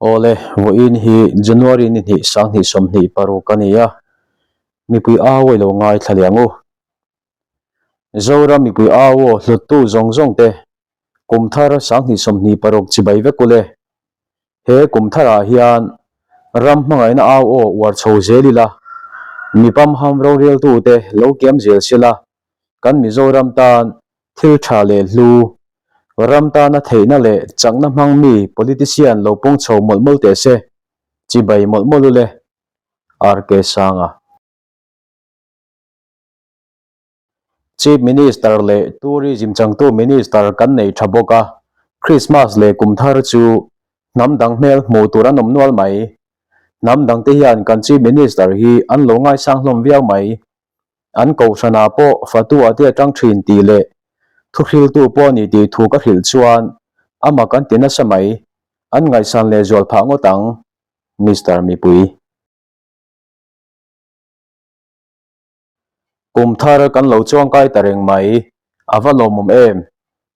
Awle, vawiin hi January ni hnih 2026 a ni a, mipui au a ilo ngaithla leh ang u. Zoram mipui au aw hluttu zawng zawng te kum thar 2026 chibai vek ule. He kum tharah hian ram hmangaihna au aw uar chho zel ila, mipamham roreltute lo kiam zel sela, kan Mizoram tan thil tha leh hlu, ram tana theihna leh chakna hmang mi politician lo pung chho mawlh mawlh teh se, chibai mawlh mawlh ule. RK Sanga. Chief Minister leh Tourism changtu Minister kan nei tha bawk a, Christmas leh kum thar chu hnam dang hmel hmuh tur an awm nual mai. Hnam dangte hian kan Chief Minister hi an lo ngaisang hlawm viau mai. An kohhranah pawh Fatua te atang thin tih leh thuhriltu pawh a ni tih thu ka hrilh chuan amah kan ti nasa mai, an ngaihsan leh zual phah ngawt ang, Mister Mipui. Kum thar kan lo chuangkai ta reng mai, a va lawmawm em?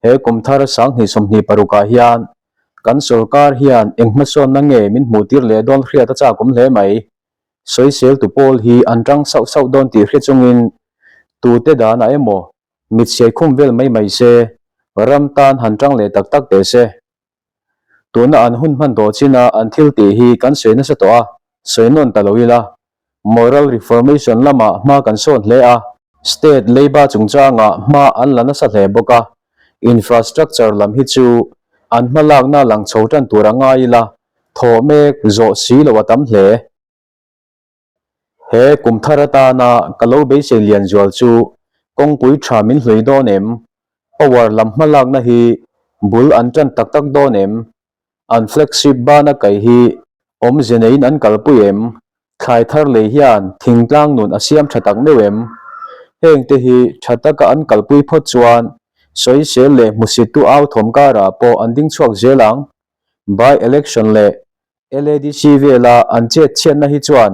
He kum thar 2026 ah hian kan sorkar hian eng hmasawnna nge min hmuh tir leh dawn hriat a chak awm hle mai. Sawiseltu pawl hi an tang sauh sauh dawn tih hre chungin tute danah emaw mitchhiai khum vel mai mai se, ram tan han tang leh tak tak teh se. Tuna an hun hman tawh china an thil tih hi kan sawi nasa tawh a, sawi nawn ta lo ila. Moral Reformation lamah hma kan sawn hle a, State leiba chungchangah hma an la nasa hle bawk a, infrastructure lam hi chu an hmalakna lang chho tan tur a ngai ila, thawh mek zawh si lo a tam hle. He kum thar atana ka lo beisei lian zual chu kawngpui tha min hlui dawn em? Power lam hmalakna hi bul an tan tak tak dawn em? An flagship bana kai hi awmze neiin an kalpui em? Thlai thar lei hian thingtlang nun a siam tha tak meuh em? Hengte hi tha taka an kalpui phawt chuan sawisel leh hmusittu au thawm karah pawh an ding chhuak zel ang. By election leh LADC vela an chet chhiatna hi chuan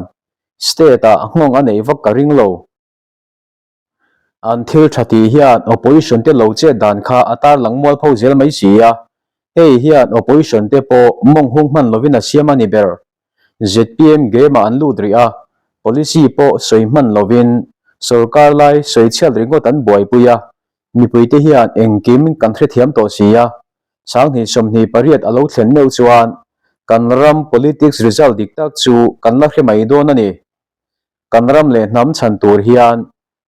state ah nghawng a neih vak ka ring lo. An thil tha tih hian opposition te lo chet dan kha a tarlang mualpho zel mai si a, hei hian opposition te pawh mawng hung hman lovin a siam a ni ber. Zpm game ah an lut rih a, policy pawh sawi hman lovin sorkar lai sawi chhiat ringawt an buaipui a, Mipuite hian engkim kan hrethiam tawh si a, 2028 a lo thlen meuh chuan kan ram politics result dik tak chu kan la hre mai dawn a ni. Kan ram leh hnam chhan tur hian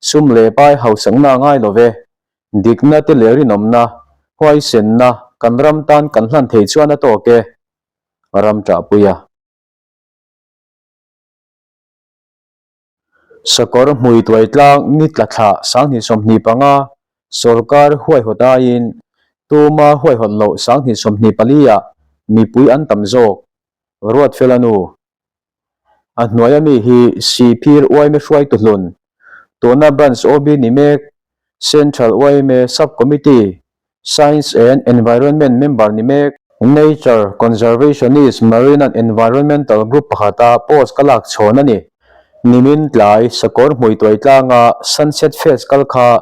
sum leh pai hausakna a ngai lo ve, dikna te leh rinawmna, huaisenna kan ram tan kan hlan thei chuan a tawk e, ram ṭahpui a. Sakawr hmui tuai tlang ni tla thlah 2025 sorkar huaihawt aiin tuma huaihawt loh 2024 ah mipui an tam zawk, Ruatfela nu. A hnuaia mi hi Sihphir yma hruaitu hlun, tuna Branch OB ni mek, Central yma Sub-Committee Science and Environment member ni mek. Nature Conservationist Marine and Environmental Group pakhata post ka lak chhawn a ni. Nimin tlai Sakawr hmui tuai tlanga Sunset Fest kal kha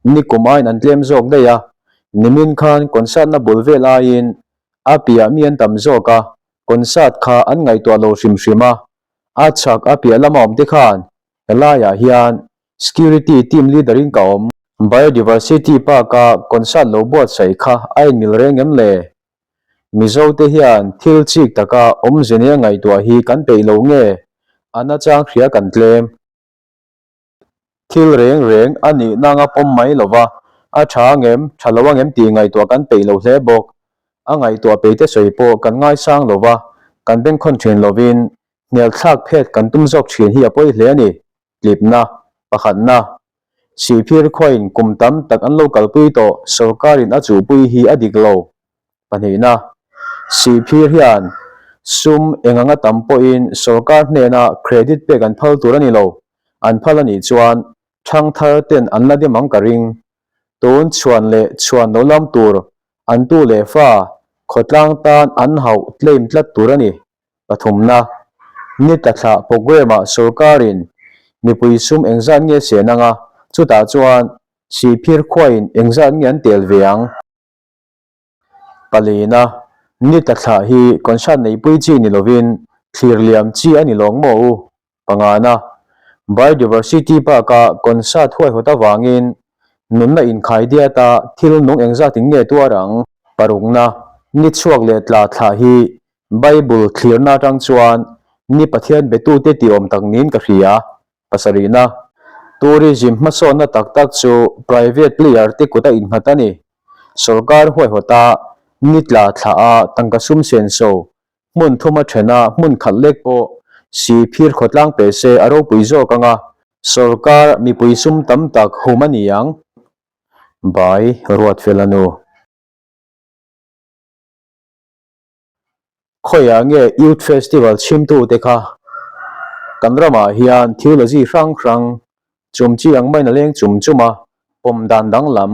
nikum aiin an tlem zawk daih a, nimin khan concert na bul vel aiin a piah mi an tam zawk a, concert kha an ngaihtuah lo hrim hrim a, a chhak a piah lama awm te khan helaiah hian Security team leader in ka awm. Biodiversity park a concert lo buatsaih kha a inmil reng em le? Mizo te hian thil chik taka awmze nia ngaihtuah hi kan peih lo nge? A nachang hria kan tlem. Thil reng reng a nih nanga pawm mai lova, a tha angem, tha lo angem tih ngaihtuah kan peih lo hle bawk. A ngaihtuah peite sawi pawh kan ngaisang lova, kan bengkhawn thin lovin hnialthlak phet kan tum zawk thin hi a pawi hle a ni. Tlipna, pakhatna, Sihphir khuain kum tam tak an lo kalpui tawh sorkarin a chuhpui hi a dik lo. Pahnihna, Sihphir hian sum eng anga tam pawhin sorkar hnena credit pek an phal tur a ni lo. An phal a nih chuan thangthar ten an la dem ang ka ring. Tun chhuan leh chhuan lo lam tur an tu leh fa khawtlang tan an hauh claim tlat tur a ni. Pathumna, Ni tla thlah programme-ah sorkarin mipui sum engzat nge sen anga, chutah chuan Sihphir khuain engzat nge an tel ve ang? Palina, Ni tla thlah hi concert neihpui chi ni lovin thlir liam chi a ni lawng maw u? Pangana, Biodiversity baka concert huaihawt avangin nunna inkhai diata thil nung engzatin nge tuar ang? Parukna, Ni chhuak leh tla thlah hi Bible thlirna atang chuan ni Pathian betute tih awm tak niin ka hria. Pasarihna, Tourism hmasawnna tak tak chu private player te kut a innghat a ni. Sorkar huaihawta ni tla thlah a tangka sum senso hmun thuma thena hmun khat lek pawh si phir khawtlang pe se a ropui zawk ang a, sorkar mipui sum tam tak hum a ni ang. By Ruatfela nu. Khawiah nge Youth Festival chhimtute kha kan ramah hian theology hrang hrang chumchi ang maiin a leng chum chum a, pawm dan danglam,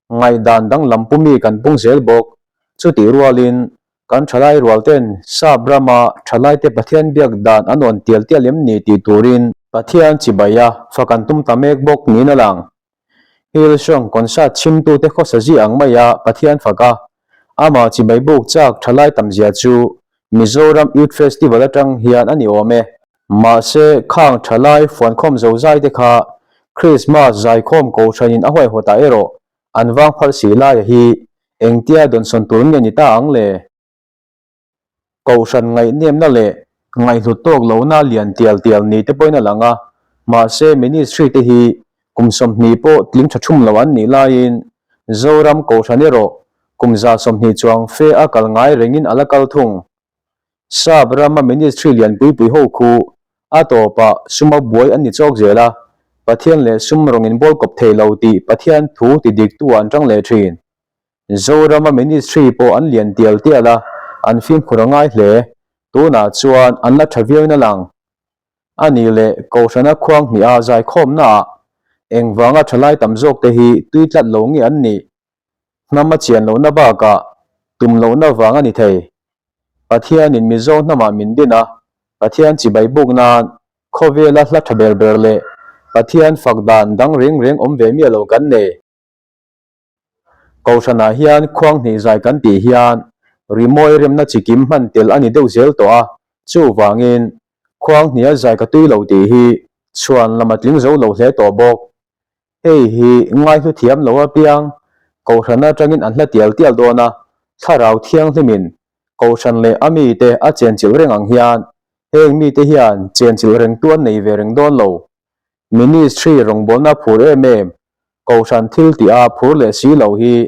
ngaihdan danglam pumi kan pung zel bawk. Chutih rualin kan thalai rualten sap rama thalaite Pathian biak dan an awn tial tial em ni tih turin Pathian chibaia fak an tum ta mek bawk niin a lang. Hillsong concert chhimtute khawsa zia ang maia Pathian fak a, amah chibai buk chak thalai tam zia chu Mizoram Youth Festival atang hian a ni awm e. Mahse, khang thalai fuankhawm zozai te kha Krismas zaikhawm kohhranin a huaihawtah erawh an vang phalh si laia hi engtia dawnsawn tur nge ni ta ang le? Kohhran ngaihnemna leh ngaihhlut tawk lohna lian tial tial ni te pawhin a lang a, mahse ministry te hi kum 20 pawh tling tha thum lo an nih laiin Zoram Kohhran erawh kum 120 chuang fe a kal ngai rengin a la kal thung. Sap rama ministry lian pui pui ho khu a tawpah suma buai an ni chawk zel a, Pathian leh sum rawng in bawl kawp thei lo tih Pathian thu ti diktu ah an tang leh thin. Zorama ministry pawh an lian tial tial a, an fimkhur a ngai hle. Tunah chuan an la tha viauin a lang. A nih leh Kohhrana khuang hniha zaikhawmnaah engvanga thalai tam zawkte hi tui tlat lo nge an nih? Hnam a chian lohna bakah tum lohna vang a ni thei. Pathianin Mizo hnamah min din a, Pathian chibai buk nan khawvela hla tha ber ber leh Pathian fak dan dang reng reng awm ve miah lo kan nei. Kohhranah hian khuang hnih zai kan tih hian rimawi remna chikim hman tel a ni deuh zel tawh a, chuvangin khuang hniha zai ka tui lo tih hi chhuan lam a tling zo lo hle tawh bawk. Hei hi ngaihlu thiam lo apiang Kohhran atangin an hla tial tial dawn a, Thlarau Thianghlimin Kohhran leh a mite a chenchilh reng ang hian heng mite hian chenchilh reng tu an nei ve reng dawn lo. Ministry rawngbawlna phur em em, Kohhran thil tih a phur leh si lo hi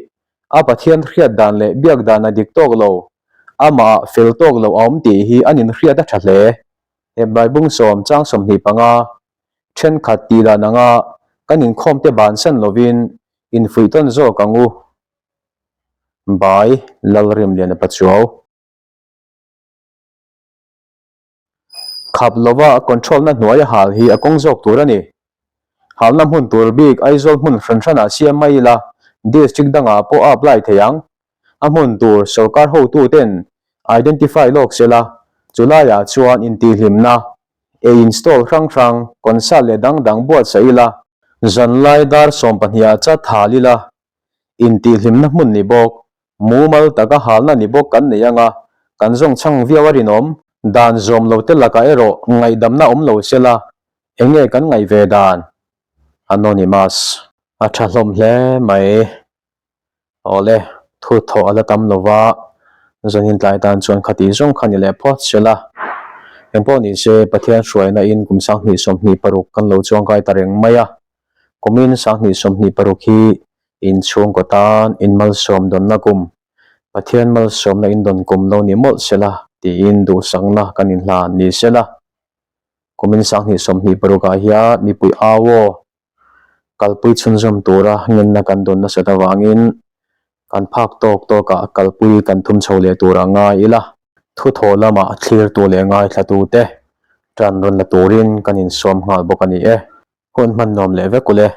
a Pathian hriat dan leh biak dan a dik tawk lo, amah fel tawk lo a awm tih hi an inhriat a tha hle. Hebrai bung sawm chang 25, thenkhat tih dan anga kan inkhawmte bansan lovin infuih tawn zawk ang u. By Lalrimliana Pachuau. Khap lova control na hnuai a hal hi a kawng zawk tur a ni. Halna hmun tur bik Aizawl hmun hran hranah siam mai ila district dangah pawh a apply thei ang. A hmun tur sorkar hotu ten identify lawk sela chulaiah chuan intihhlimna, ei install hrang hrang, concert leh dang dang buatsaih ila, zanlai dar 12 ah chat hal ila intihhlimna hmun ni bawk, mumal taka halna ni bawk kan nei anga kan zawng chhang viau a rinawm. Dan zawm lo te lakah erawh ngaihdamna awm lo sela, eng nge kan ngaih ve dan? Anonymous. A tha hlawm hle mai. Awle, thu thawh a la tam lo va, zanin tlai tan chuan khati zawng kha ni leh phawt sela. Engpawh ni se, Pathian hruaina in kum 2026 kan lo chuangkai ta reng mai a. Kumin 2026 hi inchhungkaw tan in malsawm dawnna kum, Pathian malsawmna in dawn kum lo ni mawlh sela tiin duhsakna kan inhlan ni sela. Kumin 2026 ah hian mipui au aw kalpui chhunzawm tura ngenna kan dawn nasat avangin kan phak tawk tawkah kalpui kan thum chho leh tur a ngai ila. Thuthaw lamah thlirtu leh ngaithlatute tan rawn la turin kan insawm nghal bawk a ni e. Hun hman nuam leh vek ule.